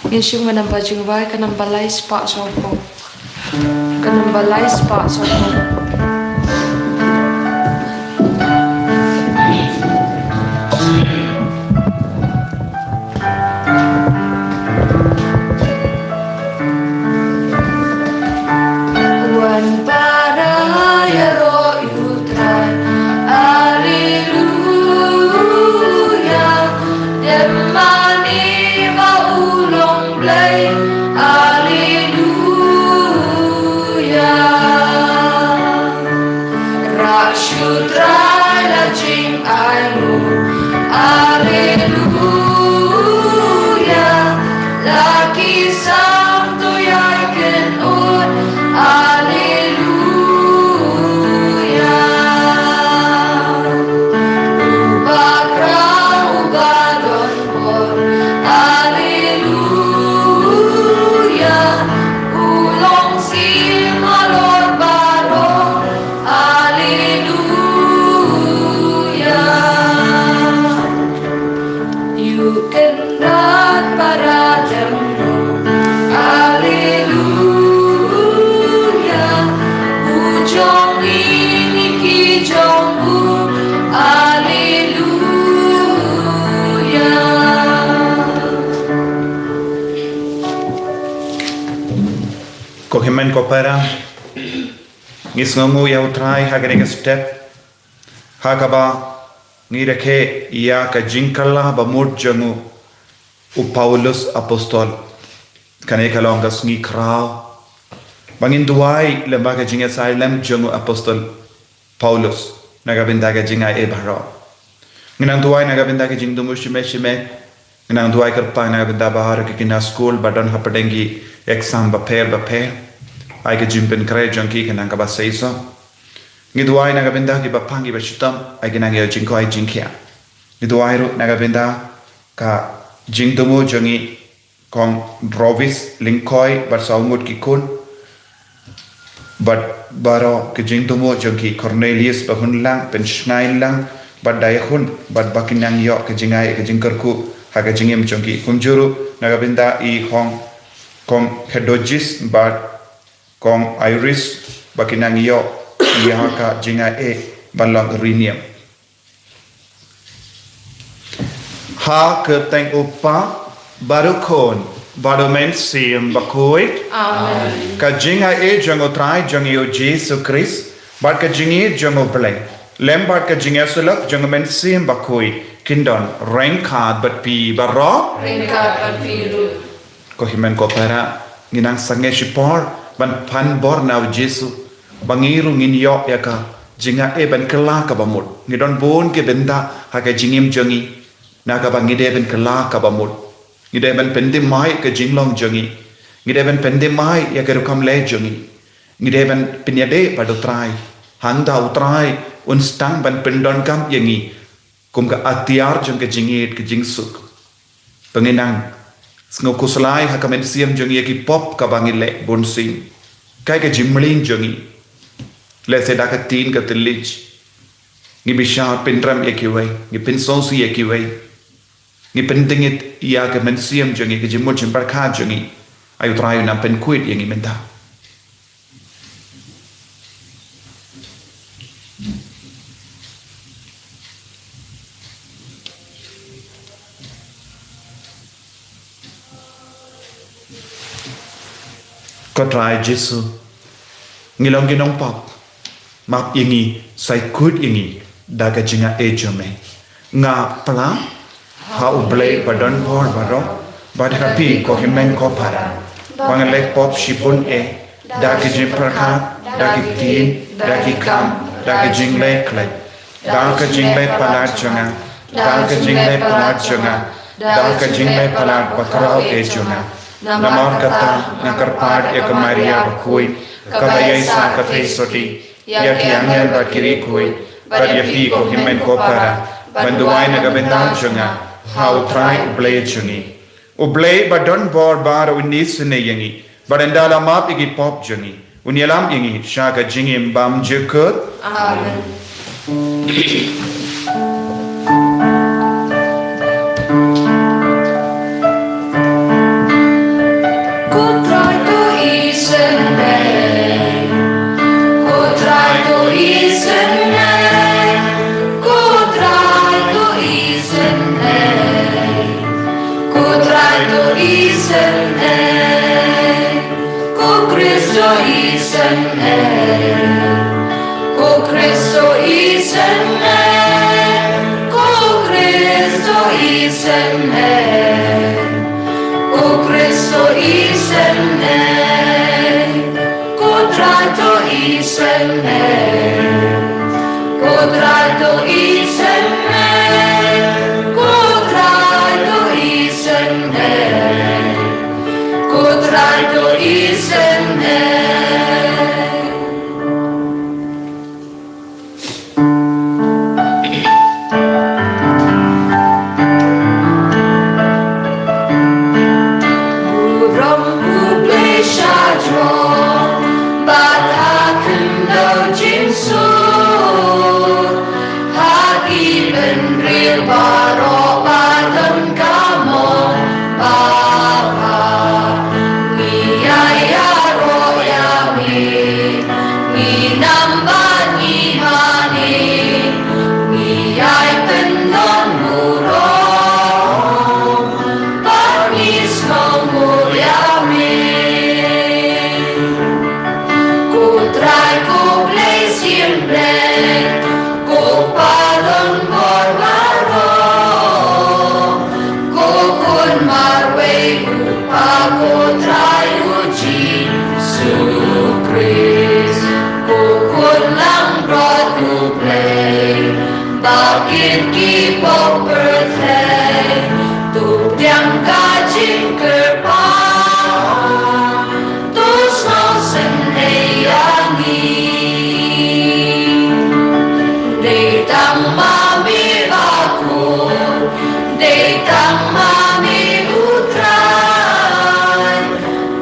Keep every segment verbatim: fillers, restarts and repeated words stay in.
Ngin shim ka namba jingrwai, ka namba lai spah sawphew. Ka namba lai spah sawphew. Wan para ïaroh ïa U Trai. Alleluia. Dem mane ba u long Blei. Alleluia. Rah shu Trai la jingainguh. Alleluia. La ki sam to ïai kynnoh. Alleluia. Uba khraw, uba don bor. Alleluia. U long siem halor baroh. Alleluia. Ïoh kynrad para jong u. Alleluia. U jong ngi, ngi ki jong u. Alleluia. Ko hynmen ko para, ngi sngewnguh ïa U Trai ha kane ka step, ha kaba ngi rakhe ïa ka jingkylla bamut jong u, u Paulus apostol. Kane ka long ka sngi khraw ba ngin duwai lyngba ka jingïasaid lem jong u apostol Paulus na ka bynta ka jingai ei baroh. Ngin nang duwai na ka bynta ka jingthmu shemei shemei. Ngin nang duwai kyrpang na ka bynta baroh ki khynnah skul ba don hapdeng ki exam bapher bapher. Ai ka jingpynkhreh jong ki khnang kaba seisoh. Ngi duwai na ka bynta kiba pang kiba shitom, ai ki nang ïoh jingkoit jingkhiah. Ngi duwai ruh na ka bynta ka jingthmu jong i Kong Rovis Lyngkhoi bad sa u ngut ki khun. Bad baroh ka jingthmu jong ki Cornelius Bahunlang, Pynshngailang bad Daiahun, bad ba kin nang ïoh ka jingai ka jingkyrkhu ha ka jingim jong ki. Kumjuh ruh na ka bynta i Kong, Kong Hedojis bad Kong Iris ba kin nang ïoh ïa ka jingai ban long riewniam. Ha ka kyrteng u Kpa bad u Khun bad u Mynsiem Bakhuid. Amen. Ka jingai jong u Trai jong ngi u Jisu Khrist bad ka jingïeit jong u Blei lem bad ka jingïasyllok jong u Mynsiem Bakhuid kin don ryngkat bad phi baroh. Ryngkat bad phi ruh. Ko hynmen ko para, ngi nang sangeh shipor ban pan bor na u Jisu ba ngi ruh ngin ïoh ïa ka jingai ban kylla kaba mut. Ngi don bun ki bynta ha ka jingim jong ngi na kaba ngi dei ban kylla kaba mut. Ngi dei ban pynthymmai ka jinglong jong ngi. Ngi dei ban pynthymmai ïa ka rukom leh jong ngi. Ngi dei ban pynïadei bad u Trai. Hangta u Trai un sdang ban pyndonkam ïa ngi kum ka atiar jong ka jingïeit ka jingsuk. To ngin nang sngew khuslai ha ka mynsiem jong ngi ïa ki pop kaba ngi leh bun sien. Kaei ka jingmlien jong ngi. Lehse da ka ktien ka thylliej ngi bishar pynrem ïa kiwei, ngi pynsngewsih ïa kiwei. Ngi pyntngit ïa ka mynsiem jong ngi, ka jingmut jingpyrkhat jong ngi. Ai u Trai un nang pynkhuid ïa ngi mynta. Ko Trai Jisu, ngi long ki nongpop, map ïa ngi, sai khuid ïa ngi da ka jingai jong me. Nga pla ha u Blei ba don bor baroh, bad ha phi ko hynmen ko para, ba nga leh pop shibun eh, da ka jingpyrkhat, da ki ktien, da ki kam, da ka jingleh khlaiñ, da ka jingleh palat jong nga, da ka jingleh palat jong nga, da ka jingleh palat bakhraw eh jong nga. Namar kata nga kyrpad ïa ka Maria bakhuid, kaba ïaisah ka theisotti, ïa ki angel bad ki riewkhuid, bad ïa phi ko hynmen ko para, ban duwai na ka bynta jong nga ha u Trai u Blei jong ngi. U Blei ba don bor baroh un isynei ïa ngi, bad un da la map ïa ki pop jong ngi, un ïalam ïa ngi sha ka jingim bymjukut. Amen. Ko Kristo isynei. Ko Kristo isynei. Ko Kristo isynei. Ko Kristo isynei. Ko Kristo isynei. Ko Trai to isynei. Ko Trai to isynei. Ko Trai to isynei. Ko Trai to isynei. Burom U Blei shajrong bad ha khyndew jingsuk, ha ki bynriew baroh ba don ka mon ba bha. Ngi ïaroh ïa me, ngi nam bad ngi mane, ngi ïai pyndonburom bad ngi sngewnguh ïa me. Ko Trai ko Blei siem Blei, ko Kpa don bor baroh, ko Khun marwei U Kpa, ko Trai U Jisu Khrist, ko Khun langbrot U Blei, ba kit ki pop pyrthei, to pdiang ka jingkyrpad, to sngewsynei ïa ngi. Dei tang ma me bakhuid, dei tang ma me U Trai,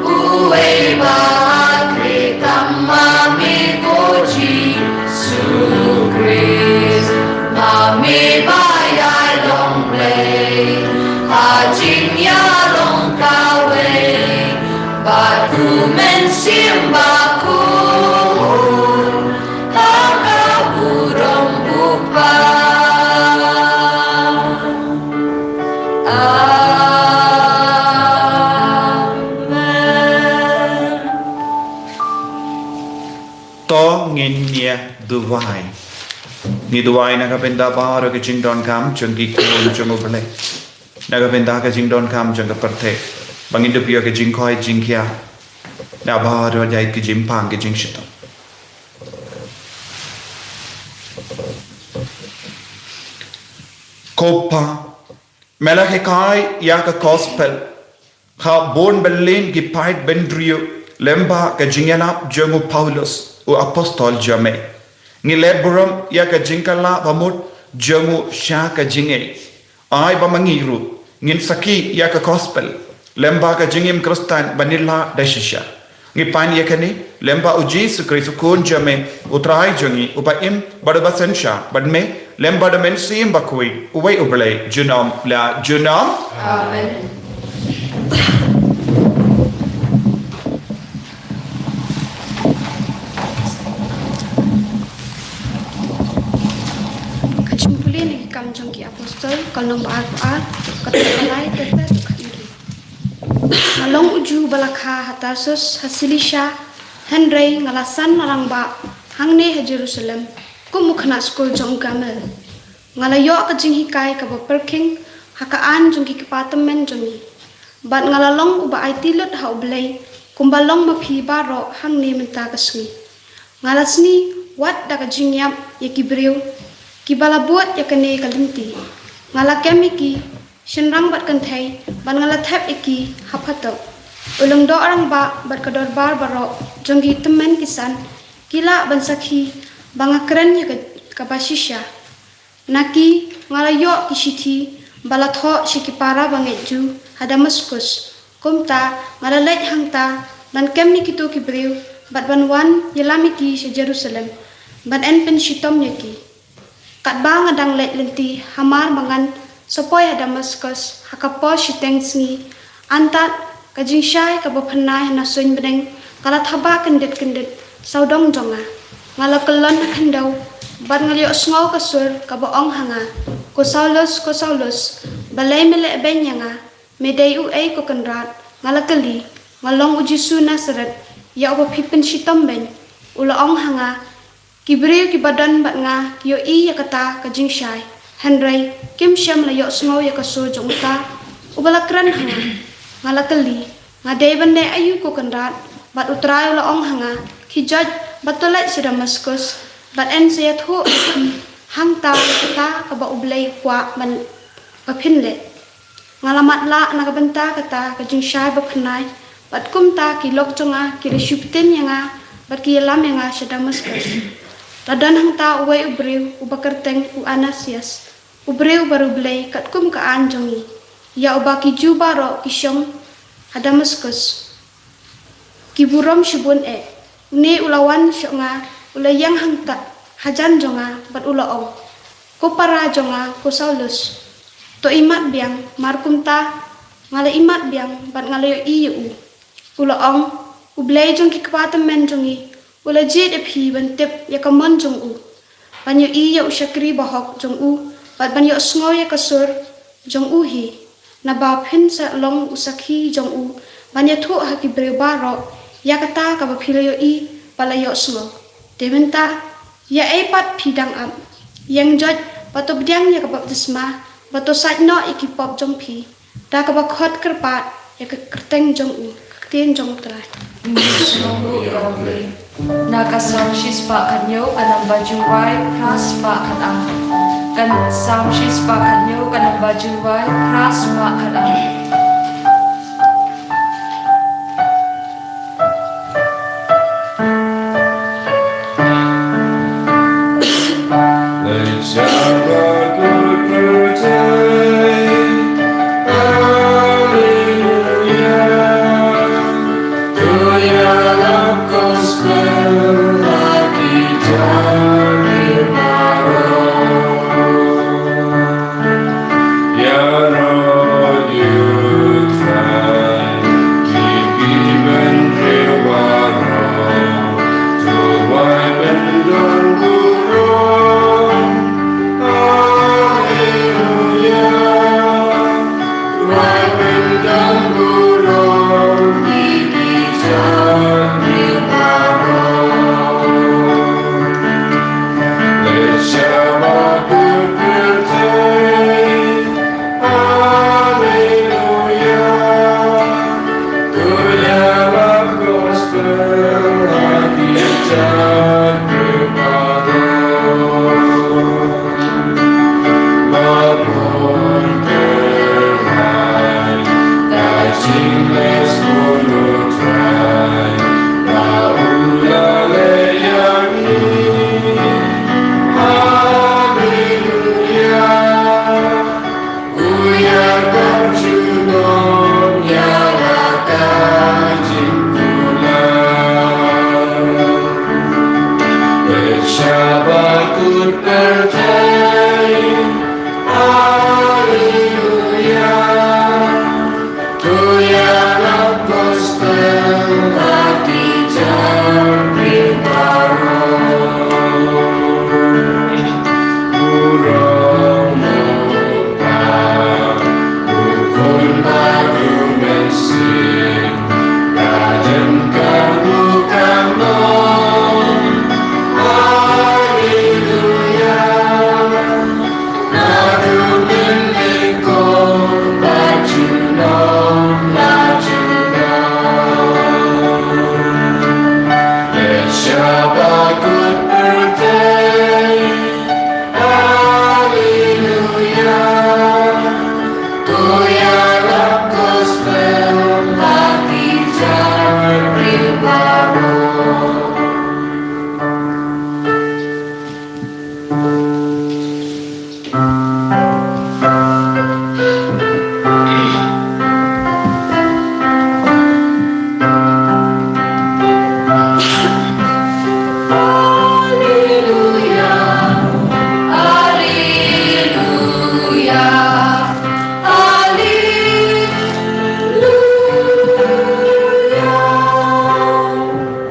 uwei ba hakri, tang ma me ko Jisu Khrist, ma me ba ïai long Blei ha jingïalong kawei bad U Mynsiem Bakhuid, ha ka burom U Kpa. Amen. To ngin ïa duwai. Ngi duwai na ka bynta baroh ka jingdonkam jong ki khun jong U Blei, na ka bynta ka jingdonkam jong ka pyrthei, ba ngin dup ïa ka jingkoit jingkhiah na baroh jait ki jingpang ki jingshitom. Ko Pa, me la hikai ïa ka gospel ha bun bylliñ ki paid bynriew lyngba ka jingïalap jong u Paulus u apostol jong me. Ngi leh burom ïa ka jingkylla bamut jong u sha ka jingngeit. Ai ba ma ngi ruh ngin sakhi ïa ka gospel lyngba ka jingim Khristan ba ngi lah da shisha. Ngi pan ïa kane lyngba U Jisu Khrist U Khun jong me, U Trai jong ngi, uba im bad uba synshar bad me, lyngba U Mynsiem Bakhuid, uwei U Blei junom la junom. Amen. Ka jingpule na Ki Kam jong ki Apostol, ka lynnong ba arphew ar, ka dkhot ba lai, ka dkhot khathynriew. Nga long uju ba la kha ha Tarsus ha Silisia, hynrei nga la san na rangbah hangne ha Jerusalem kum u khynnah skul jong u Gamaliel. Nga la ïoh ka jinghikai kaba pyrkhing ha ka aiñ jong ki kpa tymmen jong ngi. Bad nga la long uba aiti lut ha U Blei, kumba long ma phi baroh hangne mynta ka sngi. Nga la sni wat da ka jingïap ïa ki briew kiba la bud ïa kane ka lynti. Nga la kem ïa ki shynrang bad kynthei, bad nga la thep ïa ki ha phatok. U lyngdoh rangbah bad ka dorbar baroh jong ki tymmen ki san ki lah ban sakhi ba nga kren ïa ka, kaba shisha. Na ki nga la ïoh ki shithi ba la thoh sha ki para bangeit Jiw ha Damaskus. Kumta nga la leit hangta ban kem ïa kito ki briew bad ban wan ïalam ïa ki sha Jerusalem, ban yn pynshitom ïa ki. Katba nga dang leit lynti hamar ba ngan sa poi ha Damaskus ha ka por shiteng sngi, antad ka jingshai kaba phyrnai ha na suiñ bneng ka la thaba kyndit kyndit sawdong jong nga. Nga la kyllon ha khyndew bad nga la ïohsngew ka sur kaba ong ha nga, "Ko Saulus, ko Saulus, balei me lehbeiñ ïa nga?" Me dei uei ko Kynrad? Nga la kylli. Nga long u Jisu Nasaret, ïa uba phi pynshitom beiñ. U la ong ha nga, ki briew kiba don bad nga ki ïohi ïa kata ka jingshai, hynrei kim shym la ïohsngew ïa ka sur jong uta uba la kren ha nga. Nga la kylli, nga dei ban leh aïu ko Kynrad? Bad U Trai u la ong ha nga, khie joit bad to leit sha Damaskus, bad yn sa ïathuh ïa phi hangta ïa kata kaba U Blei u kwah ban, ba phin leh. Nga la matlah na ka bynta kata ka jingshai ba pynai, bad kumta ki lok jong nga ki la shu btin ïa nga, bad ki ïalam ïa nga sha Damaskus. La don hangta uwei u briew uba kyrteng u Ananias, u briew uba riewblei katkum ka aiñ jong ngi, ïa uba ki Jiw baroh ki shong ha Damaskus, ki burom shibun eh. Une u la wan sha nga, u la ïeng hangta hajan jong nga, bad u la ong, ko para jong nga ko Saulus, to imat biang, mar kumta nga la imat biang bad nga la ïohi ïa u. U la ong, U Blei jong ki kpa tymmen jong ngi u la jied ïa phi ban tip ïa ka mon jong u, ban ïohi ïa u shakri bahok jong u, bad ban ïohsngew ïa ka sur jong u hi. Naba phin sa long u sakhi jong u ban ïathuh ha ki briew baroh ïa kata kaba phi la ïohi bad la ïohsngew. Te mynta, ïa ei pat phi dang ap? Ïeng joit bad to pdiang ïa ka baptisma, bad to sait noh ïa ki pop jong phi, da kaba khot kyrpad ïa ka kyrteng jong u. Ka ktien jong U Trai. Na ka Salm shispah khathynñiew, ka namba juwai phra spah khatar. Ka Salm shispah khathynñiew, ka namba juwai phra spah khatar.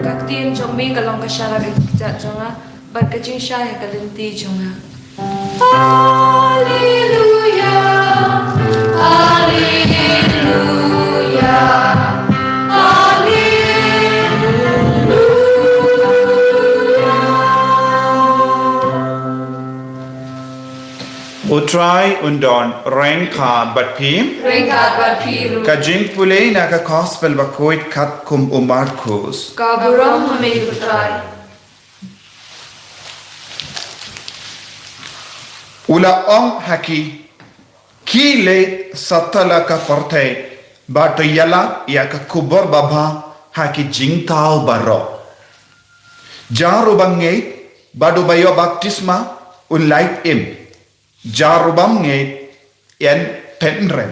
Ka ktien jong me ka long ka sharak ha ki kjat jong nga, bad ka jingshai ha ka lynti jong nga. Alleluia, alleluia. Trai un don ryngkat bad phi. Ryngkat bad phi ruh. Ka jingpule na ka Gospel bakhuid katkum u Markus. Ka burom ha me ko Trai. U la ong ha ki, ki leit satlak ka pyrthei, bad to ïalap ïa ka khubor babha ha ki jyntau baroh. Jar uba ngeit bad uba ïoh baptisma un lait im. Jar u bym ngeit yn pynrem.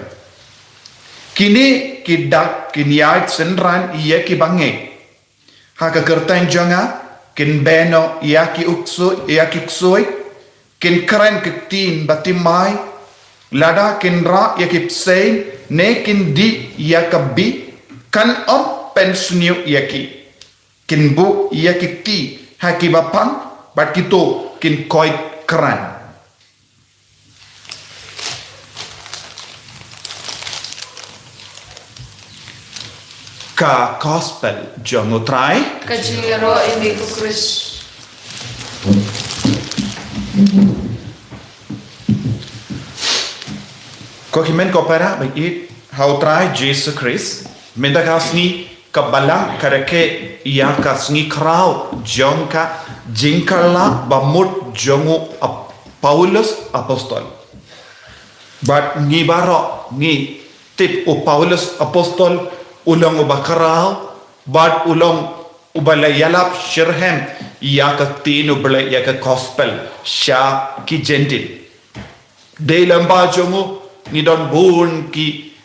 Kine ki dak kin ïaid synran ïa ki ba ngeit. Ha ka kyrteng jong nga kin beh noh ïa ki ksuid, ïa ki ksuid, kin kren ki ktien bathymmai, lada kin rah ïa ki bseiñ ne kin dih ïa ka bih, kan ym pynsniew ïa ki. Kin buh ïa ki kti ha ki ba pang, bad kito kin koit kren. Ka Gospel jong u Trai. Ka jingïaroh ïa me ko Khrist. Ko hynmen ko para ba ïeit ha u Trai Jisu Khrist, mynta ka sngi ka Balang ka rakhe ïa ka sngi khraw jong ka jingkylla bamut jong u ap-, Paulus apostol. Bad ngi baroh ngi tip u Paulus apostol u long u bakhraw, bad u long u ba la ïalap shitrhem ïa ka ktien u Blei, ïa ka Gospel sha ki Jentil. Dei lem bad jong u ngi don bun ki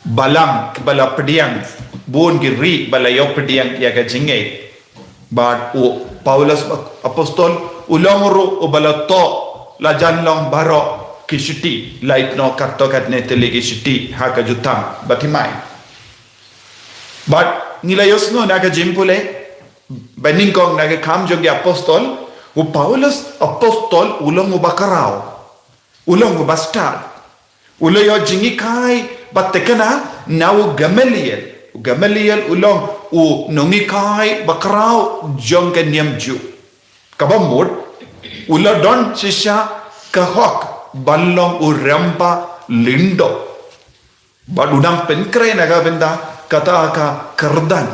balang ki ba la pdiang, bun ki ri ba la ïoh pdiang ïa ka jingngeit. Bad u Paulus apostol u long ruh u ba la thoh la jan long baroh ki shithi, lait noh katto katne tylli ki shithi ha ka jutang bathymmai. Bad ngi la ïohsngew na ka jingpule ba nyngkong na ka Kam jong ki Apostol, u Paulus apostol u long u bakhraw, u long u bastad. U la ïoh jinghikai bad thikna na u Gamaliel. U Gamaliel u long u nonghikai bakhraw jong ka niam Jiw. Kaba mut u la don shisha ka hok ban long u rangbah lyngdoh. Bad u dang pynkhreh na ka bynta kata ka kyrdan.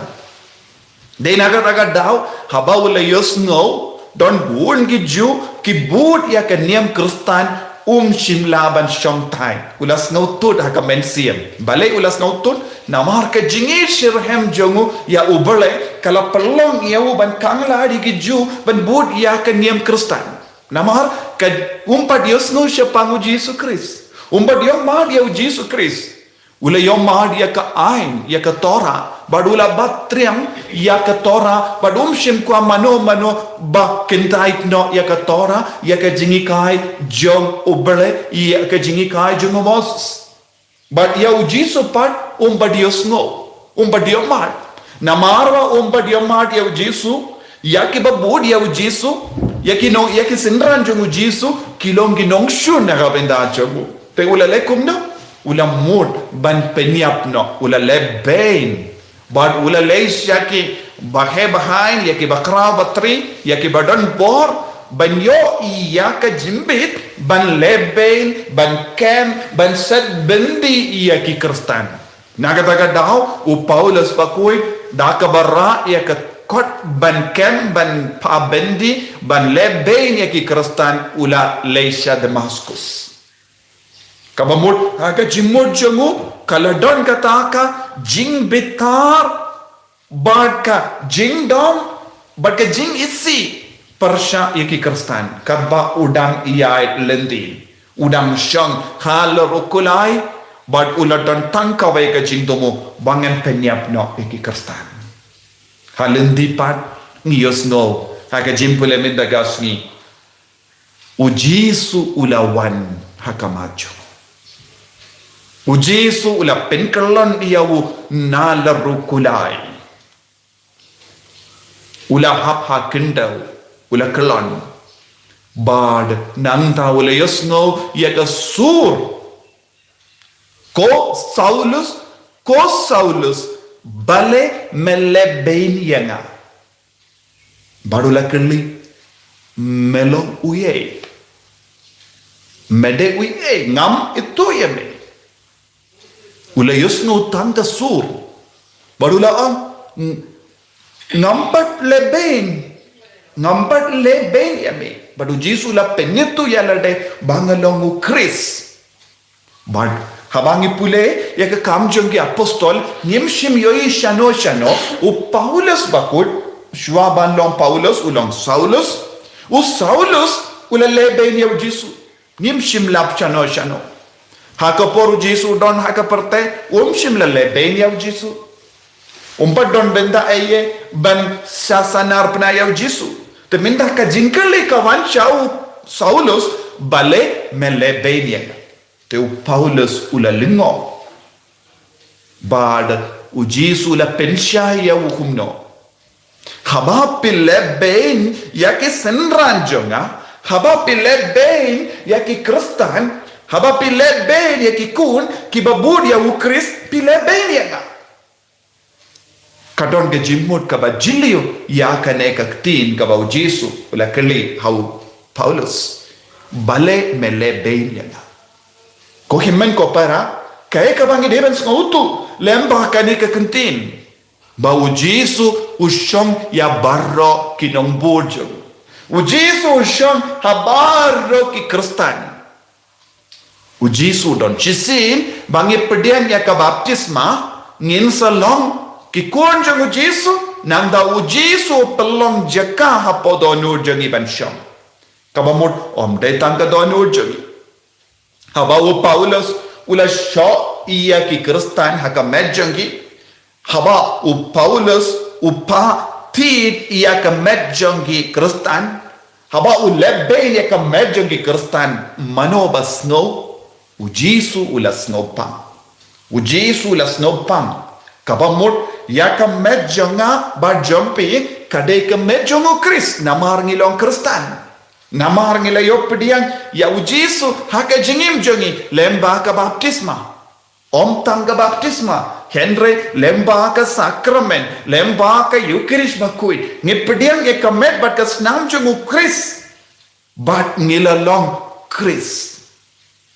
Dei na kata ka daw haba u la ïohsngew don bun ki Jiw ki bud ïa ka niam Khristan, um shym la ban shong thait. U la sngewthuh ha ka mynsiem. Balei u la sngewthuh? Namar ka jingïeit shitrhem jong u ïa u Blei ka la pynlong ïa u ban khanglad ïa ki Jiw ban bud ïa ka niam Khristan. Namar ka um pat ïohsngew shaphang u Jisu Khrist. Um pat ïohmad ïa u Jisu Khrist. U la ïohmad ïa ka aiñ, ïa ka Torah, bad u la bat triang ïa ka Torah, bad um shym kwah mano mano ba kyntait noh ïa ka Torah, ïa ka jinghikai jong u Blei, ïa ka jinghikai jong u Moses. Bad ïa u Jisu pat um pat ïohsngew, um pat ïohmad. Namar ba um pat ïohmad ïa u Jisu, ïa ki ba bud ïa u Jisu, ïa ki nong, ïa ki synran jong u Jisu ki long ki nongshun na ka bynta jong u. Te u la leh kumno? U la mut ban pynïap noh, u la leh beiñ. Bad u la leit sha ki bahei bahaiñ, ïa ki bakhraw batri, ïa ki ba don bor, ban ïoh ïa ka jingbit ban leh beiñ, ban kem, ban set byndi ïa ki Khristan. Na kata ka daw u Paulus bakhuid da kaba rah ïa ka kot ban kem, ban phah byndi, ban leh beiñ ïa ki Khristan, u la leit sha Damaskus. Kaba mut ha ka jingmut jong u ka la don kata ka jingbitar, bad ka jingdom, bad ka jingisih pyrshah ïa ki Khristan. Katba u dang ïaid lynti, u dang shong ha la ruh kulai, bad u la don tang kawei ka jingthmu ba ngan pynïap noh ïa ki Khristan. Ha lynti pat ngi ïohsngew ha ka jingpule mynta ka sngi. U Jisu u la wan ha khmat jong u. U Jisu u la pynkyllon ïa u na la ruh kulai. U la hap ha khyndew, u la kyllon. Bad nangta u la ïohsngew ïa ka sur. Ko Saulus, ko Saulus, balei me leh beiñ ïa nga? Bad u la kylli, me long uei? Me dei uei, ngam ithuh ïa me. U la ïohsngew tang ka sur. Bad u la ong, "Ng-, ngam pat lehbeiñ. Ngam pat lehbeiñ ïa me." Bad u Jisu u la pynithuh ïa lade ba nga long u Khrist. Bad haba ngi pule ïa ka Kam jong ki Apostol, ngim shym ïohi shano shano u Paulus bakut, shuwa ban long Paulus u long Saulus. U Saulus u la lehbeiñ ïa u Jisu. Ngim shym lap shano shano. Ha ka por u Jisu u don ha ka pyrthei, um shym la lehbeiñ ïa u Jisu. Um pat don bynta ei ei ban sa sanar pynïaid ïa u Jisu. Te mynta ka jingkylli ka wan sha u Saulus, "Balei me lehbeiñ ïa nga?" Te u Paulus u la lyngngoh. Bad u Jisu u la pynshai ïa u kumno. Haba phi lehbeiñ ïa ki synran jong nga, haba phi lehbeiñ ïa ki Khristan, haba phi lehbeiñ ïa ki khun kiba bud ïa u Khrist, phi lehbeiñ ïa nga. Ka don ka jingmut kaba jylliew ïa kane ka ktien kaba u Jisu u la kylli ha u Paulus. Balei me lehbeiñ ïa nga? Ko hynmen ko para, kaei kaba ngi dei ban sngewthuh lyngba kane ka ktien. Ba u Jisu u shong ïa baroh ki nongbud jong u. U Jisu u shong ha baroh ki Khristan. U Jisu u don shisien ba ngi pdiang ïa ka baptisma, ngin sa long ki khun jong u Jisu, namar ba u Jisu u pynlong jaka hapoh dohnud jong ngi ban shong. Kaba mut ym dei tang ka dohnud jong ngi. Haba u Paulus u la shoh ïa ki Khristan ha ka met jong ki. Haba u Paulus u phah thied ïa ka met jong ki Khristan. Haba u lehbeiñ ïa ka met jong ki Khristan, mano ba sngew? U Jisu u la sngewpang. U Jisu u la sngewpang. Kaba mut ïa ka met jong nga bad jong phi, ka dei ka met jong u Khrist, namar ngi long Khristan. Namar ngi la ïoh pdiang ïa u Jisu ha ka jingim jong ngi lyngba ka baptisma. Ym tang ka baptisma, hynrei lyngba ka sakramen, lyngba ka Eucharist bakhuid, ngi pdiang ïa ka met bad ka snam jong u Khrist. Bad ngi la long Khrist.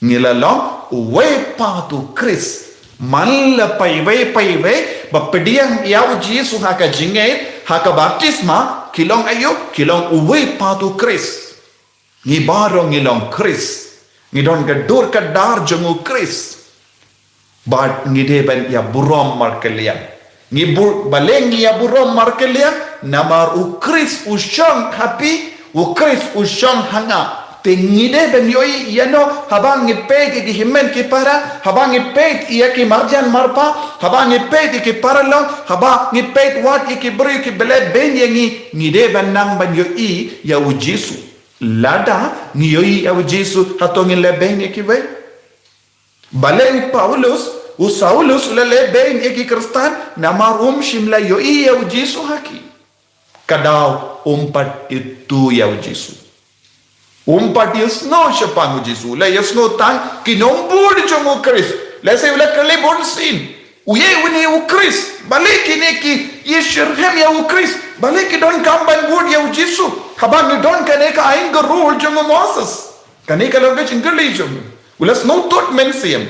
Ngi la long uwei pat u Khrist. Man la paiwei paiwei ba pdiang ïa u Jisu ha ka jingngeit, ha ka baptisma, ki long aïu, ki long uwei pat u Khrist. Ngi baroh ngi long Khrist. Ngi don ka dur ka dar jong u Khrist. Bad ngi dei ban ïa burom markylliang. Ngi bur-, balei ngi ïa burom markylliang? Namar u Khrist u shong ha phi, u Khrist u shong ha nga. Te ngi dei ban ïohi ïano, haba ngi peit ïa ki hynmen ki para, haba ngi peit ïa ki marjan marpa, haba ngi peit ïa ki paralok, haba ngi peit wat ïa ki briew kiba lehbeiñ ïa ngi, ngi dei ban nang ban ïohi ïa u Jisu. Lada ngi ïohi ïa u Jisu, hato ngin lehbeiñ ïa kiwei? Balei u Paulus, u Saulus u la lehbeiñ ïa ki Khristan, namar um shym la ïohi ïa u Jisu ha ki. Ka daw um pat ithuh ïa u Jisu. Um pat ïohsngew shaphang u Jisu, la ïohsngew tang ki nongbud jong u Khrist. Lehse u la kylli bunsien, uei une u Khrist? Balei kine ki ïashitrhem ïa u Khrist? Balei ki donkam ban bud ïa u Jisu? Haba ngi don kane ka aiñ ka rule jong u Moses. Kane ka long ka jingkylli jong u. U la sngewthuh mynsiem.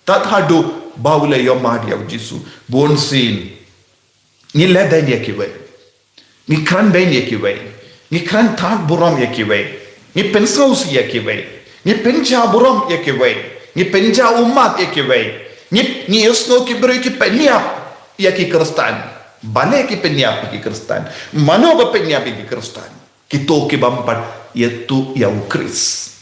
Tad haduh ba u la ïohmad ïa u Jisu. Bunsien, ngi lehbeiñ ïa kiwei. Ngi kren beiñ ïa kiwei. Ngi kren thad burom ïa kiwei. Ngi pynsngewsih ïa kiwei. Ngi pynjah burom ïa kiwei. Ngi pynjah ummat ïa kiwei. Ngi, ngi ïohsngew ki briew ki pynïap ïa ki Khristan. Balei ki pynïap ïa ki Khristan? Mano ba pynïap ïa ki Khristan? Kito ki bym pat ïathuh ïa u Khrist.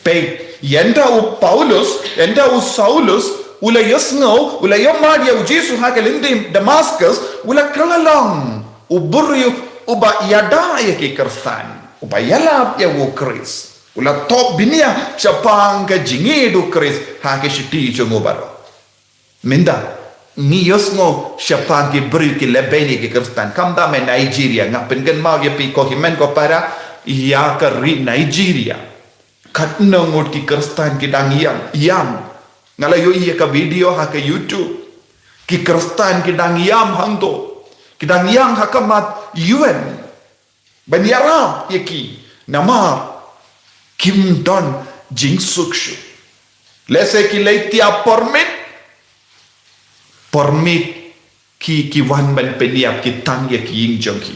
Peit, ynda u Paulus, ynda u Saulus, u la ïohsngew, u la ïohmad ïa u Jisu ha ka lynti Damaskus, u la kylla long u briew uba ïada ïa ki Khristan, uba ïalap ïa u Khrist. U la top bniah shaphang ka jingïeit u Khrist ha ki shithi jong u baroh. Mynta, ngi ïohsngew shaphang ki briew ki lehbeiñ ïa ki Khristan. Khamtam ha Nigeria, nga pynkynmaw ïa phi ko hynmen ko para, ïa ka ri Nigeria. Katno ngut ki Khristan ki dang ïam, ïam. Nga la ïohi ïa ka video ha ka YouTube. Ki Khristan ki dang ïam hangto. Ki dang ïam ha khmat U N. Ban ïarap ïa ki, namar kim don jingsuk shuh. Lehse ki leit ïa permit, permit ki, ki wan ban pynïap, ki tang ïa ki ïing jong ki.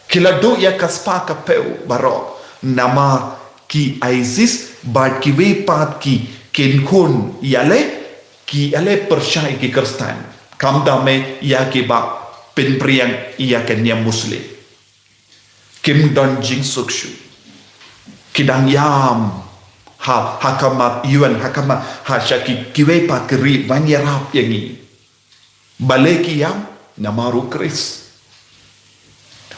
Ki la duh ïa ka spah ka phew baroh, namar ki ISIS bad kiwei pat ki kynhun ïaleh, ki ïaleh pyrshah ïa ki Khristan. Khamtam eh ïa kiba pynpriang ïa ka niam Muslim. Kim don jingsuk shuh. Ki dang ïam ha, ha khmat U N, ha khmat, ha sha ki, kiwei pat ki ri ban ïarap ïa ngi. Balei ki ïam? Namar U Khrist.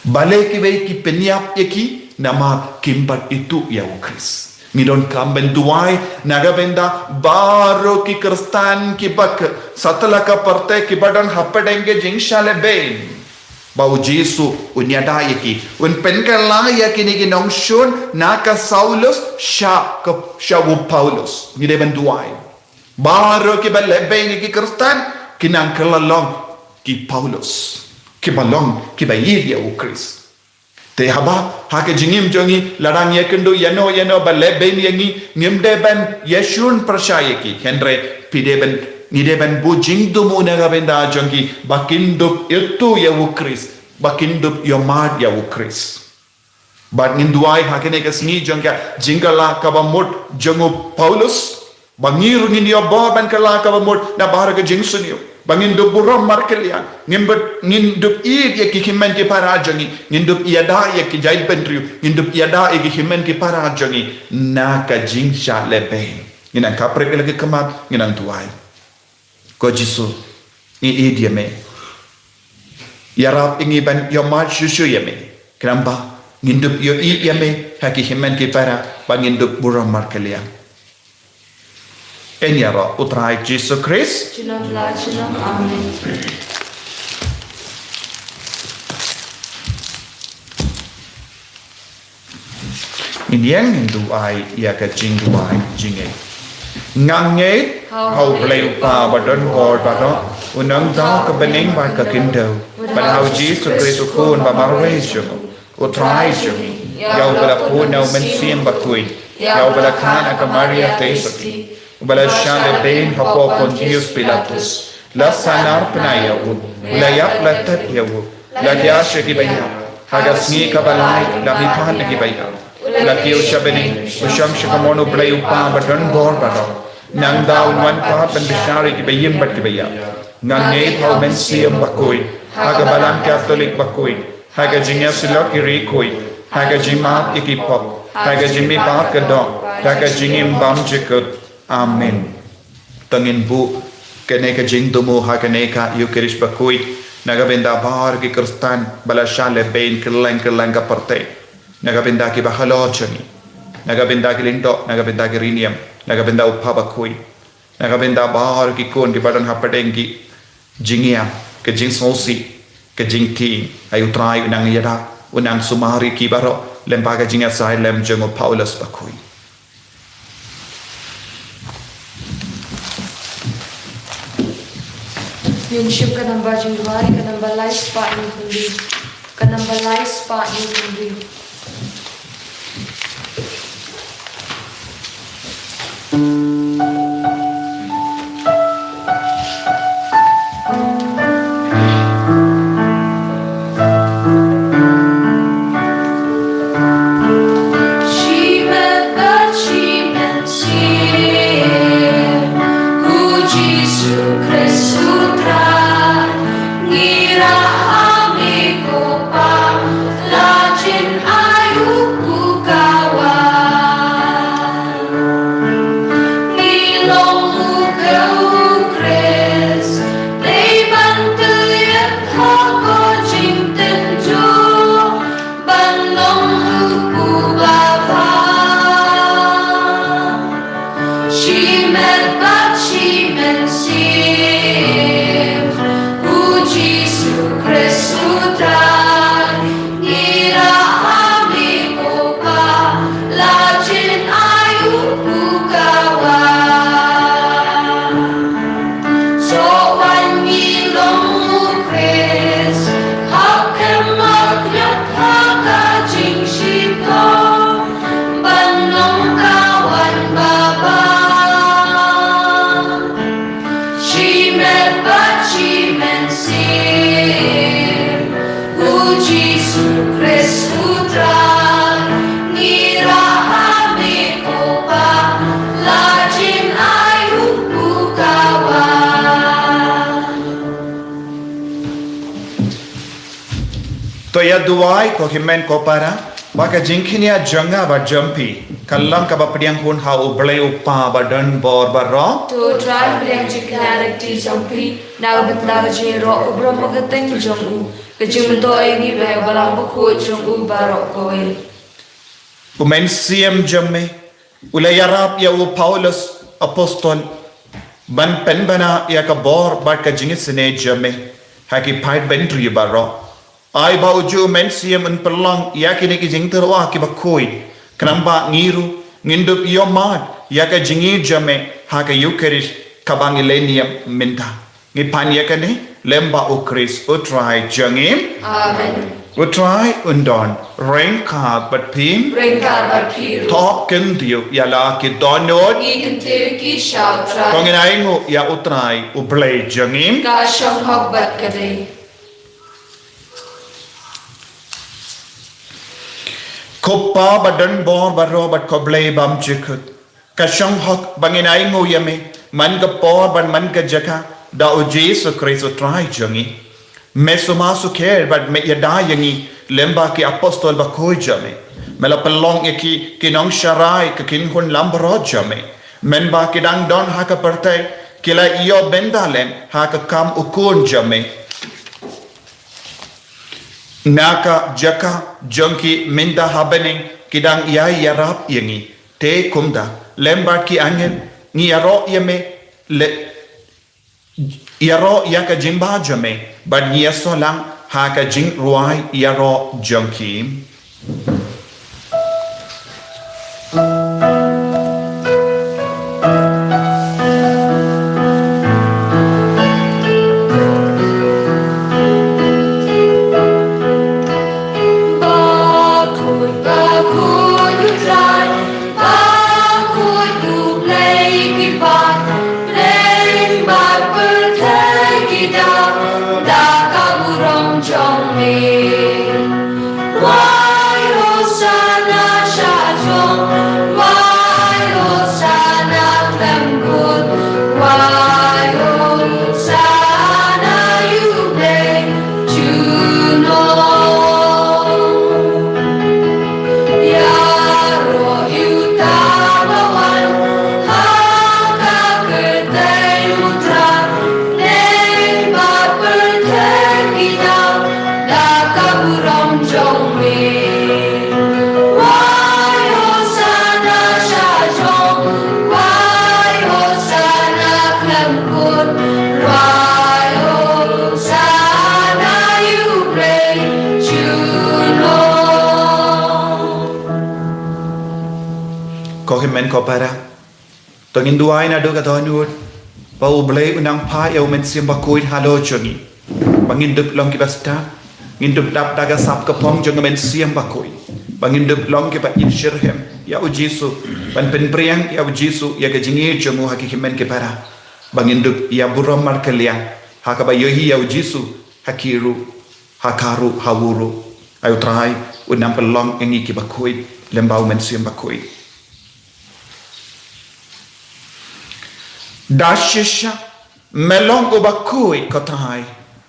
Balei kiwei ki pynïap ïa ki? Namar kim pat ithuh ïa U Khrist. Ngi donkam ban duwai na ka bynta baroh ki Khristan kiba satlak ka pyrthei kiba don hapdeng ka jingshah lehbeiñ. Ba U Jisu un ïada ïa ki, un pynkylla ïa kine ki nongshun na ka Saulus sha ka, sha u Paulus. Ngi dei ban duwai. Baroh kiba lehbeiñ ïa ki Khristan ki nang kylla long ki Paulus, kiba long kiba ïeit ïa U Khrist. Te haba ha ka jingim jong ngi la dang ïakynduh ïano ïano ba lehbeiñ ïa ngi, ngim dei ban ïashun pyrshah ïa ki. Hynrei phi dei ban, ngi dei ban buh jingthmu na ka bynta jong ki ba kin dup ithuh ïa U Khrist, ba kin dup ïohmad ïa U Khrist. Bad ngin duwai ha kane ka sngi jong ka jingkylla kaba mut jong u Paulus, ba ngi ruh ngin ïoh bor ban kylla kaba mut na baroh ka jingsniew, ba ngin dup burom markylliang, ngin bad, ngin dup ïeit ïa ki hynmen ki para jong ngi, ngin dup ïada ïa ki jaitbynriew, ngin dup ïada ïa ki hynmen ki para jong ngi na ka jingshah lehbeiñ. Ngin nang khapret ïa la ki khmat, ngin nang duwai. Ko Jisu, ngi ïeit ïa me. Ïarap ïa ngi ban ïohmad shuh shuh ïa me, khnang ba ngin dup ïohi ïa me ha ki hynmen ki para, ba ngin dup burom markylliang. Yn ïaroh. U Trai Jisu Khrist. Junom la junom. Amen. Ngin ïeng, ngin duwai ïa ka jingduwai jingngeit. Nga ngeit ha U Blei U Kpa ba don bor baroh, u nongthaw ka bneng bad ka khyndew, bad ha U Jisu Khrist u Khun ba marwei jong u, U Trai jong ngi, ïa uba la khuid na U Mynsiem Bakhuid, ïa uba la kheiñ ha ka Maria Theisotti, uba la shah lehbeiñ hapoh Pontius Pilatus, la sahnarphna ïa u, u la ïap la tet ïa u, la thiah sha kiba ïap, ha ka sngi kaba lai la mihpat na kiba ïap, u la kiew sha bneng, u shong sha kamon U Blei U Kpa ba don bor baroh. Nangta un wan pat ban bishar ïa kiba im bad kiba ïap. Nga ngeit ha U Mynsiem Bakhuid, ha ka Balang Katholik bakhuid, ha ka jingïasyllok ki riewkhuid, ha ka jingmap ïa ki pop, ha ka jingmihpat ka doh, ha ka jingim bymjukut. Amen. To ngin buh kane ka jingthmu ha kane ka Eukharist bakhuid na ka bynta baroh ki Khristan ba la shah lehbeiñ kylleng kylleng ka pyrthei, na ka bynta kiba halor jong ngi, na ka bynta ki lyngdoh, na ka bynta ki riewniam, na ka bynta U Kpa Bakhuid, na ka bynta baroh ki khun kiba don hapdeng ki jingïam, ka jingsngewsih, ka jingtieng. Ai U Trai u nang ïada, u nang sumar ïa ki baroh lyngba ka jingïasaid lem jong u Paulus Bakhuid. Ngin shim ka namba jingduwai, ka namba lai spah hynriew. Ka namba lai spah hynriew. Shimet bad shi mynsiem, U Jisu Khrist U Trai, ngi rah ha me ko Pa, la jin ai u pukawai. Ngi long u khew u Khrist, dei ban tylliat ha ko jingtynjuh, ban long u Kpu Babha. Shimet bad shi mynsiem. Bad shi mynsiem, u Jisu Khrist u Trai, ngi rah ha me ko Pa, la jin ai u pukawai. To ïa duwai ko hynmen ko para, ba ka jingkñia jong nga bad jong phi ka long kaba pdiang hun ha U Blei U Kpa ba don bor baroh. To U Trai pdiang jingkñia lynti jong phi na ka bynta ka jingïaroh u briew ba kyrteng jong u, ka jingmyntoi ïa ngi ba ïa u Balang Bakhuid jong u baroh kawei. U Mynsiem jong me u la ïarap ïa u Paulus apostol ban pynbna ïa ka bor bad ka jingisynei jong me ha ki paid bynriew baroh. Ai ba u ju u Mynsiem un pynlong ïa kine ki jingtyrwa kiba khuid, khnang ba ngi ruh ngin dup ïohmad ïa ka jingïeit jong me ha ka Eukharist kaba ngi leh niam mynta. Ngi pan ïa kane lem bad U Khrist U Trai jong ngi. Amen. U Trai un don ryngkat bad phi. Ryngkat bad phi ruh. To kyntiew ïa la ki dohnud. Ngi kyntiew ki sha U Trai. To ngin ainguh ïa U Trai U Blei jong ngi. Ka shong hok bad ka dei. Ko Pa ba don bor baroh bad ko Blei bymjukut, ka shong hok ba ngin ainguh ïa me man ka por bad man ka jaka da U Jisu Khrist U Trai jong ngi. Me sumar sukher bad me ïada ïa ngi lem bad ki apostol bakhuid jong me. Me la pynlong ïa ki ki nongsharai ka kynhun langbrot jong me. Mynba ki dang don ha ka pyrthei ki la ïoh bynta lem ha ka kam u Khun jong me. Na ka jaka jong ki mynta ha bneng ki dang ïai ïarap ïa ngi. Te kumta lem bad ki angel ngi ïaroh ïa me, le ïaroh ïa ka jingbha jong me bad ngi ïasoh lang ha ka jingrwai ïaroh jong ki. Bakhuid, bakhuid U Trai, bakhuid U Blei ki paidbah bad pyrthei ki dap da ka burom jong me. Wai Hosanna sha jrong, wai Hosanna khlem kut, wai Hosanna ïa U Blei junom. Ïaroh ïa uta uba wan ha ka kyrteng U Trai, bad pyrthei ki dap da ka burom jong me. Wai Hosanna sha jrong, wai Hosanna khlem kut, wai Hosanna ïa U Blei junom. Ko hynmen ko para, to ngin duwai naduh ka dohnud ba U Blei un nang phah ïa U Mynsiem Bakhuid halor jong ngi, ba ngin dup long kiba stad, ngin dup dap da ka sap ka phong jong U Mynsiem Bakhuid, ba ngin dup long kiba ïeit shitrhem ïa U Jisu, ban pynpriang ïa U Jisu ïa ka jingïeit jong u ha ki hynmen ki para, ba ngin dup ïa burom markylliang ha kaba ïohi ïa U Jisu ha ki ruh, ha ka ruh, ha u ruh. Ai U Trai un nang pynlong ïa ngi kiba khuid lem bad U Mynsiem Bakhuid. Da shisha me long uba khuid ko Trai,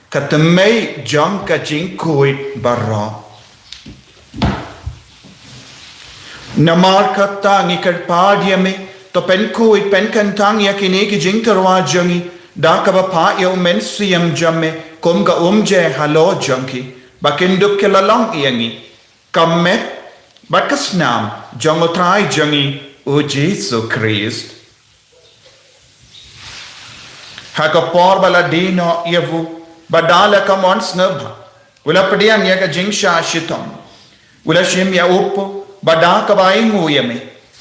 ka tmei jong ka jingkhuid baroh. Namar kata ngi kyrpad ïa me, to pynkhuid pynkyntang ïa kine ki jingtyrwa jong ngi da kaba phah ïa U Mynsiem jong me kum ka umjai halor jong ki, ba kin dup ki la long ïa ngi ka met bad ka snam jong U Trai jong ngi U Jisu Khrist. Ha ka por ba la die noh ïa u, ba da la ka mon sngewbha, u la pdiang ïa ka jingshah shitom, u la shim ïa u kpu, ba da kaba ainguh ïa me,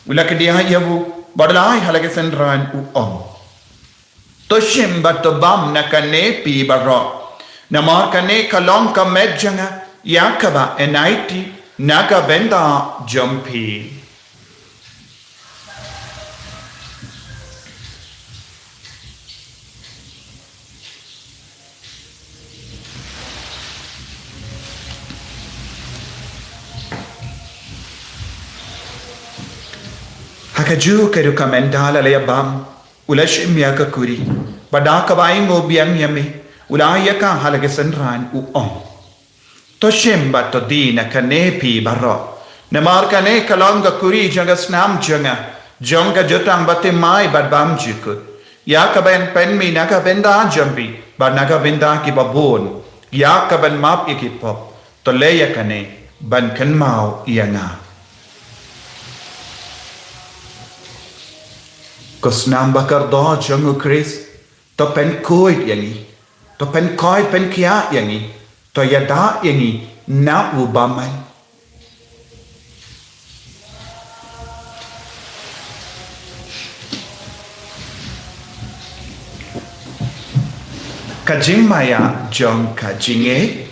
u la kdiah ïa u, bad u la ai ha la ki synran, u ong: To shim bad to bam na kane phi baroh, namar kane ka long ka met jong nga ïa kaba yn aiti na ka bynta jong phi. Kajuh ka rukom mynta la la ïa bam, u la shim ïa ka kuri, bad da kaba ainguh biang ïa me, u la ïa ka ha la ka synran u ong. To shim bad to die na kane phi baroh. Namar kane ka long ka kuri jong ka snam jong nga, jong ka jutang bathymmai bad bymjukut. Ïa kaban pynmih na ka bynta jong phi, bad na ka bynta kiba bun. Ïa kaban map ïa ki pop. To leh ïa kane, ban kynmaw ïa nga. Ko snam ba kordor jong u Khrist, to pynkhuid ïa ngi. To pynkhuid pynkhiah ïa ngi. To ïada ïa ngi na u bymman. Ka jingmaïa jong ka jingngeit.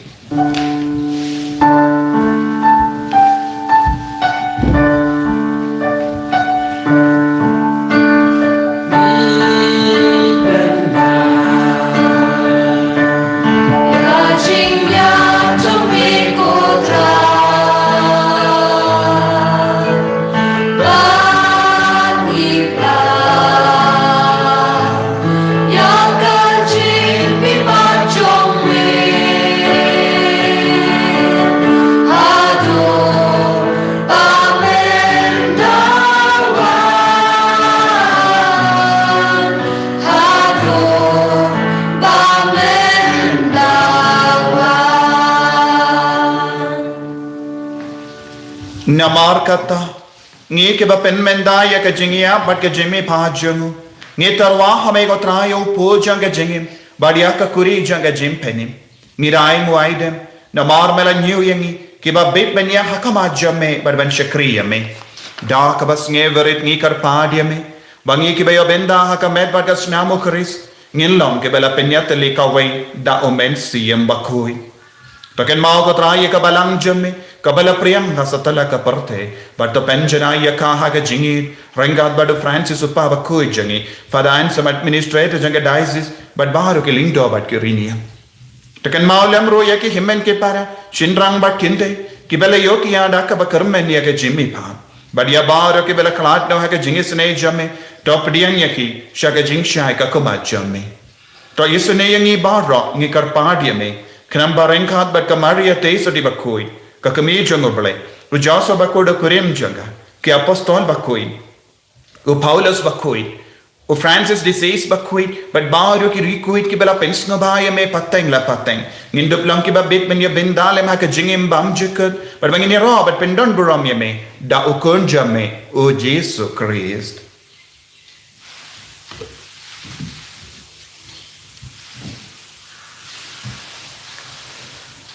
Namar kata, ngi kiba pynmynta ïa ka jingïap bad ka jingmihpat jong u, ngi tyrwa ha me ko Trai ïa u pud jong ka jingim, bad ïa ka kuri jong ka jingpynim. Ngi dei nguaidem, namar me la ñiew ïa ngi, kiba bit ban ïeng ha khmat jong me, bad ban shakri ïa me. Da kaba sngewrit ngi kyrpad ïa me, ba ngi kiba ïoh bynta ha ka met bad ka snam u Khrist, ngin long kiba la pynïatylli kawei da u Mynsiem Bakhuid. To kynmaw ko Trai ïa ka balang jong me, kaba la pdiang ha satlak ka pyrthei, bad to pynjanai ïa ka ha ka jingïeit, ryngkat bad u Francis u Kpa Bakhuid jong ngi, Father Anselm administrator jong ka diocese, bad baroh ki lyngdoh bad ki riewniam. To kynmaw lem ruh ïa ki hynmen ki para, shynrang bad kynthei, kiba la ïoh ki ïada kaba kyrmen ïa ka jingmihpat. Bad ïa baroh kiba la khlad noh ha ka jingisynei jong me, to pdiang ïa ki, sha ka jingshai ka khmat jong me. To isynei ïa ngi baroh ngi kyrpad ïa me, khnang ba ryngkat bad ka Maria Theisotti Bakhuid, ka kmie jong u Blei, u Joseph Bakhuid u kurim jong ka, ki apostol bakhuid, u Paulus Bakhuid, u Francis de Sales Bakhuid, bad baroh ki riewkhuid kiba la pynsngewbha ïa me pateng la pateng. Ngin dup long kiba bit ban ïoh bynta lem ha ka jingim bymjukut, bad ba ngin ïaroh bad pyndon burom ïa me, da u Khun jong me, u Jisu Khrist.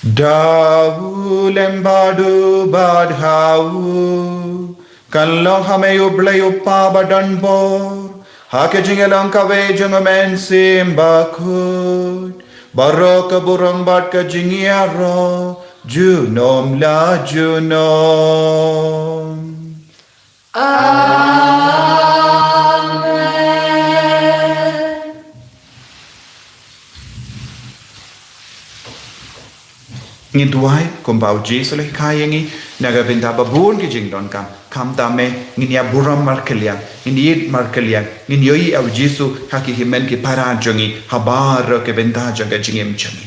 Da u lem bad u bad ha u, kan long ha me u Blei u Kpa badonbor, ha ka jingïalong kawei jong u Mynsiem Bakhuid, baroh ka burom bad ka jingïaroh, junom la junom. Amen. Ngin duwai kumba u Jisu u la hikai ïa ngi, na ka bynta ba bun ki jingdonkam. Khamtam eh, ngin ïa burom markylliang, ngin ïeit markylliang, ngin ïohi ïa u Jisu ha ki hynmen ki para jong ngi, ha baroh ki bynta jong ka jingim jong ngi.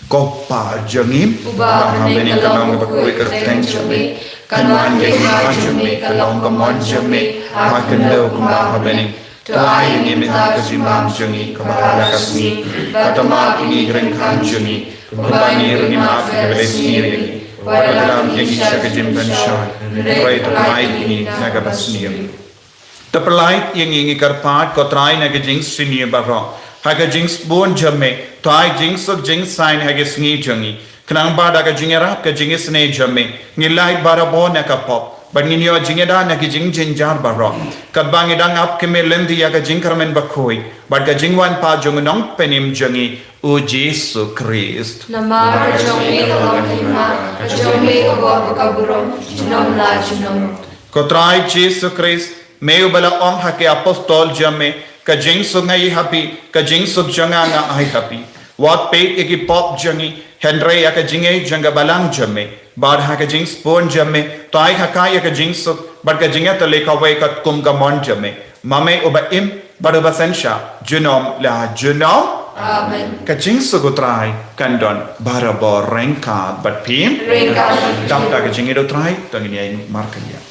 Ko Pa jong ngi, uba ha bneng, ka long kaba khuid ka kyrteng jong me, kan wan ka hima jong me, kan long ka mon jong me, ha kyndew kumba ha bneng. To ai ïa ngi mynta ka jingbam jong ngi kaba ha la ka sngi, bad to map ïa ngi ki ryngkang jong ngi, kumba ngi ruh ngi map ïa kiba la sniew ïa ngi. Wat la lam ïa ngi sha ka jingpynshoi, hynrei to pynlait ïa ngi na kaba sniew. To pynlait ïa ngi, ngi kyrpad ko Trai, na ka jingsniew baroh, ha ka jingsbun jong me, to ai jingsuk jingsaiñ ha ka sngi jong ngi. Khnang ba da ka jingïarap ka jingisynei jong me, ngin lait barabor na ka pop, bad ngin ïoh jingïada na ki jingjynjar baroh, katba ngi dang ap kmie lynti ïa ka jingkyrmen bakhuid bad ka jingwan pat jong u Nongpynim jong ngi, u Jisu Khrist. Namar ka jong me ka long ka hima, ka jong me ka bor bad ka burom, junom la junom. Ko Trai Jisu Khrist, me uba la ong ha ki apostol jong me, ka jingsuk nga ai ha phi, ka jingsuk jong nga nga ai ha phi. Wat peit ïa ki pop jong ngi, hynrei ïa ka jingngeit jong ka balang jong me. Bad ha ka jingsbun jong me, to ai ha ka ïa ka jingsuk, bad ka jingïatylli kawei katkum ka mon jong me. Ma me uba im bad uba synshar junom la junom. Amen. Ka jingsuk U Trai kan don barabor ryngkat bad phi. Ryngkat. Dap da ka jingïeit U Trai, to ngin ïa ïeng markylliang.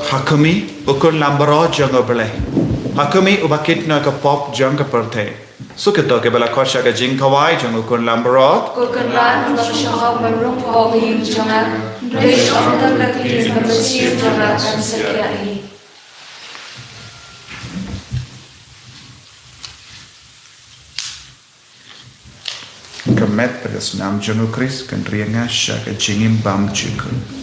Ha khmih, U Khun Lambrot jong U Blei. Ha khmih, uba kit na ka pop jong ka pyrthei. Suk ïa kito kiba la khot sha ka jingkhawai jong U Khun Lambrot. Ko Kynrad, ym shong ha u ban rung ha ka ïing jong nga. Hynrei shong tang ka ktien ka mynsiem jong nga kan sa kyiad hi. Ka met bad ka snam jong U Khrist kan ri ïa nga sha ka jingim bymjukut.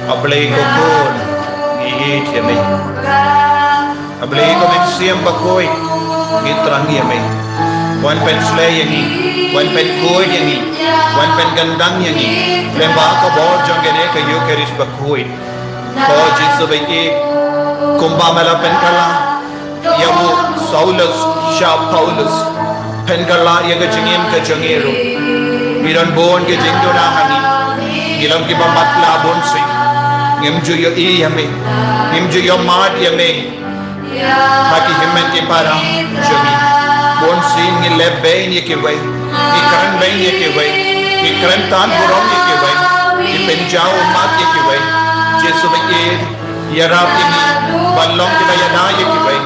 A Blei ko Khun, ngi ïeit ïa me. A Blei ko Mynsiem Bakhuid, ngi thrang ïa me. Wan pynshlei ïa ngi, wan pynkhuid ïa ngi, wan pynkyndang ïa ngi lyngba ka bor jong kane ka Ïukharist bakhuid. Ko Jisu ba ïeit, kumba me la pynkylla ïa u Saulus sha Paulus, pynkylla ïa ka jingim ka jong ngi ruh. Ngi don bun ka jingduna ha ngi, ngi long kiba matlah bunsien. Ngim ju ïohi ïa me, ngim ju ïohmad ïa me ha ki hynmen ki para jong ngi. Bunsien ngi leh beiñ ïa kiwei, ngi kren beiñ ïa kiwei, ngi kren tan burom ïa kiwei, ngi pynjaw ummat ïa kiwei. Jisu ba ïeit, ïarap ïa ngi ban long kiba ïada ïa kiwei,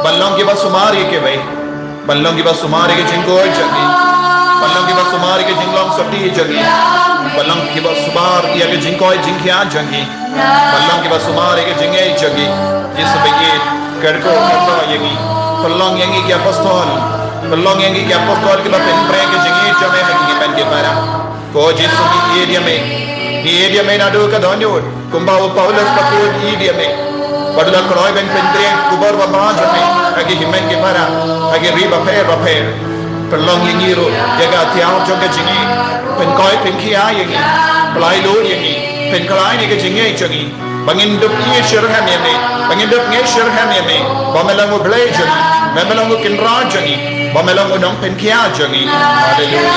ban long kiba sumar ïa kiwei, ban long kiba sumar ïa ka jingkoit jong ngi, ban long kiba sumar ïa ka jinglong sopti jong ngi, ban long kiba sumar ïa ka jingkoit jingkhiah jong ngi, ban long kiba sumar ïa ka jingngeit jong ngi. Jisu ba ïeit, kyrkhu kyrdoh ïa ngi, pynlong ïa ngi ki apostol, pynlong ïa ngi ki apostol kiba pynpra ka jingngeit jong me ha ki hynmen ki para. Ko Jisu ngi ïeit ïa me, ngi ïeit ïa me naduh ka dohnud. Kumba u Paulus bakhuid u ïeit ïa me, bad u la kloi ban pyntrei khubor babha jong me ha ki hynmen ki para, ha ki ri bapher bapher. Pynlong ïa ngi ruh ïa ka thiaw jong ka jingngeit, pynkoit pynkhiah ïa ngi, pyllait lut ïa ngi, pynkhlaiñ ïa ka jingngeit jong ngi, ba ngin dup ïeit shitrhem ïa me, ba ngin dup ngeit shitrhem ïa me, ba me long u Blei jong ngi, ba me long u Kynrad jong ngi, ba me long u Nongpynkhiah jong ngi. Haleluia,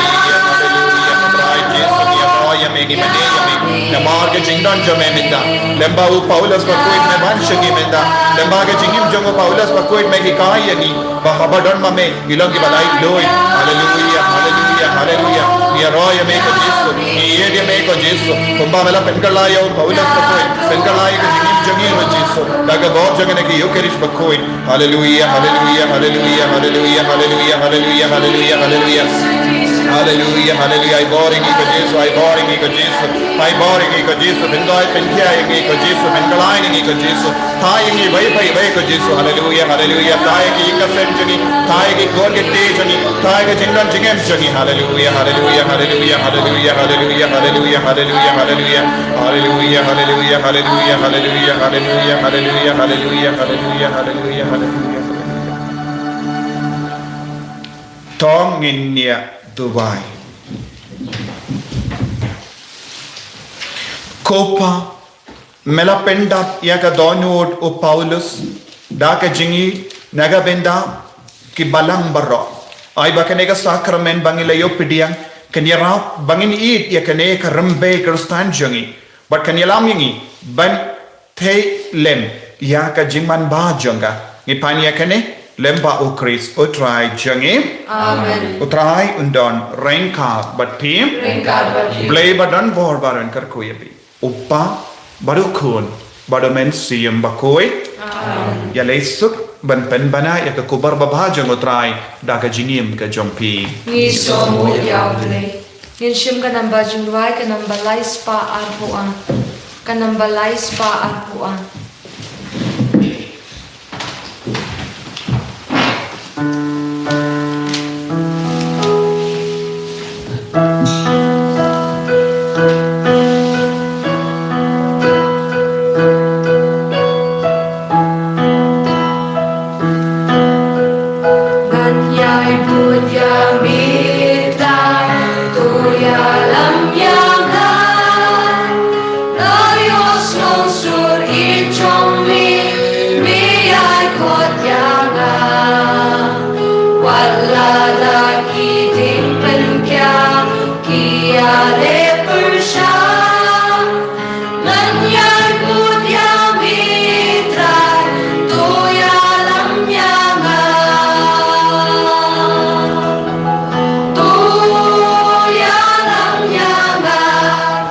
haleluia. Trai Jisu, ngi ïaroh ïa me, ngi mane ïa me namar ka jingdon jong me mynta. Lyngba u Paulus bakhuid me ban sha ngi mynta. Lyngba ka jingim jong u Paulus bakhuid me hikai ïa ngi ba haba don ma me ngi long kiba laitluid. Haleluia, haleluia, haleluia. Ngi ïaroh ïa me ko Jisu, ngi ïeit ïa me ko Jisu. Kumba me la pynkylla ïa u Paulus bakhuid, pynkylla ïa ka jingim jong ngi ko Jisu da ka bor jong kane ka Ïukharist bakhuid. Haleluia, haleluia, haleluia. Haleluia, haleluia. Ai bor ïa ngi ko Jisu, ai bor ïa ngi ko Jisu. Ai bor ïa ngi ko Jisu, pynkoit pynkhiah ïa ngi ko Jisu, pynkylla ïa ngi ko Jisu. Thait ïa ngi iwei pa iwei ko Jisu. Haleluia, haleluia. Thait ïa ki ïing ka sem jong ngi, thait ïa ki kur ki kti jong ngi, thait ïa ka jingdon jingem jong ngi. Haleluia, haleluia, haleluia. Haleluia, haleluia, haleluia. To ngin ïa duwai. Ko Pa, me la pyndap ïa ka dohnud u Paulus da ka jingïeit na ka bynta ki balang baroh. Ai ba kane ka sakramen ba ngi la ïoh pdiang kan ïarap ba ngin ïeit ïa kane ka rymbei Khristan jong ngi, bad kan ïalam ïa ngi ban theh lem ïa ka jingmanbha jong ka. Ngi pan ïa kane lyngba u Khrist u Trai jong ngi. Amen. U Trai un don ryngkat bad phi. Ryngkat bad phi. Blei ba don bor ba don kyrkhu ïa phi, u Pa bad u Khun bad u Mynsiem Bakhuid. Amen. Ïa leit suk ban pynbna ïa ka khubor babha jong u Trai da ka jingim ka jong phi. Ngi sngewbha ïa u Blei. Ngin shim ka namba jingduwai, ka namba lai spah arphew ar. Ka namba lai spah arphew ar. Ngan ïai bud ïa me Trai, to ïalam ïa nga. Nga ïohsngew sur ïeit jong me, me ïai khot ïa nga. Wat la da ki jingpynkiar ki ïaleh pyrshah, ngan ïai bud ïa me Trai, to ïalam ïa nga. To ïalam ïa nga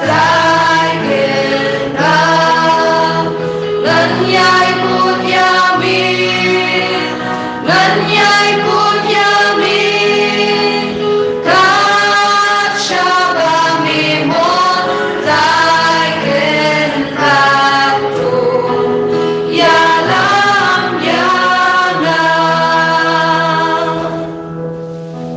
Trai Kynrad, ngan ïai bud ïa me. Ngan ïai bud ïa me, kat shaba me mon Trai Kynrad, to ïalam ïa nga.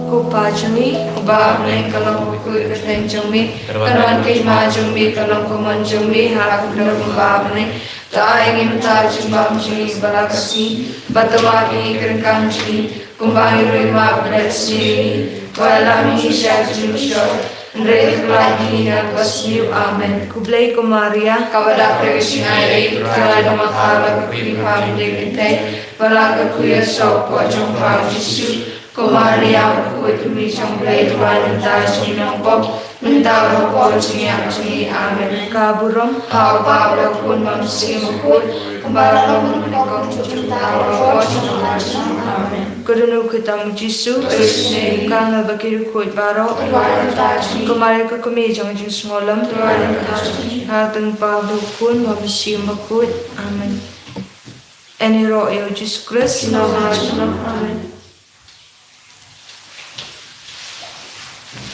Ko Pa jong ngi uba ha bneng, ka long Kyrteng jong me, kan wan ka hima jong me, kan long ka mon jong me ha ka khyndew kumba ha bneng. To ai ngi mynta u jingbam jong ngi ba la ka sngi, bad to map ïa ngi ka ryngkang jong ngi, kumba ngi ruh ngi map bad sniew ïa ngi. Wat ïalam ïa ngi sha ka jingmynshoi, hynrei to pynlait ïa ngi na kaba sniew. Amen. Khublei ko Maria, kaba dap ïa ka jingai ei, ka Trai ka dap ha ka kyrteng pha mynta kynthei, bad la ka kyrteng ïa u kpa jong pha u Jisu. Ko Maria, bakhuid, ka kmie jong U Blei, to wanrah ïa ngi ki nongpop, mynta bad ha ka por jingïap jong ngi. Amen. Ka burom ha U Kpa, bad ha U Khun, bad ha U Mynsiem Bakhuid, kumba la long mynnyngkong, to bad ha ka por jingim junom. Amen. Ko Dohnud Khuid tam U Jisu, ka Angel bad ki riewkhuid baroh, to wanrah ïa ngi. Ko Maria ka kmie jong ka jingsngewlem, to wanrah ïa ngi. Ha ka kyrteng U Kpa, bad U Khun, bad U Mynsiem Bakhuid. Amen. Ïaroh ïa U Jisu Khrist. Junom ha junom. Amen.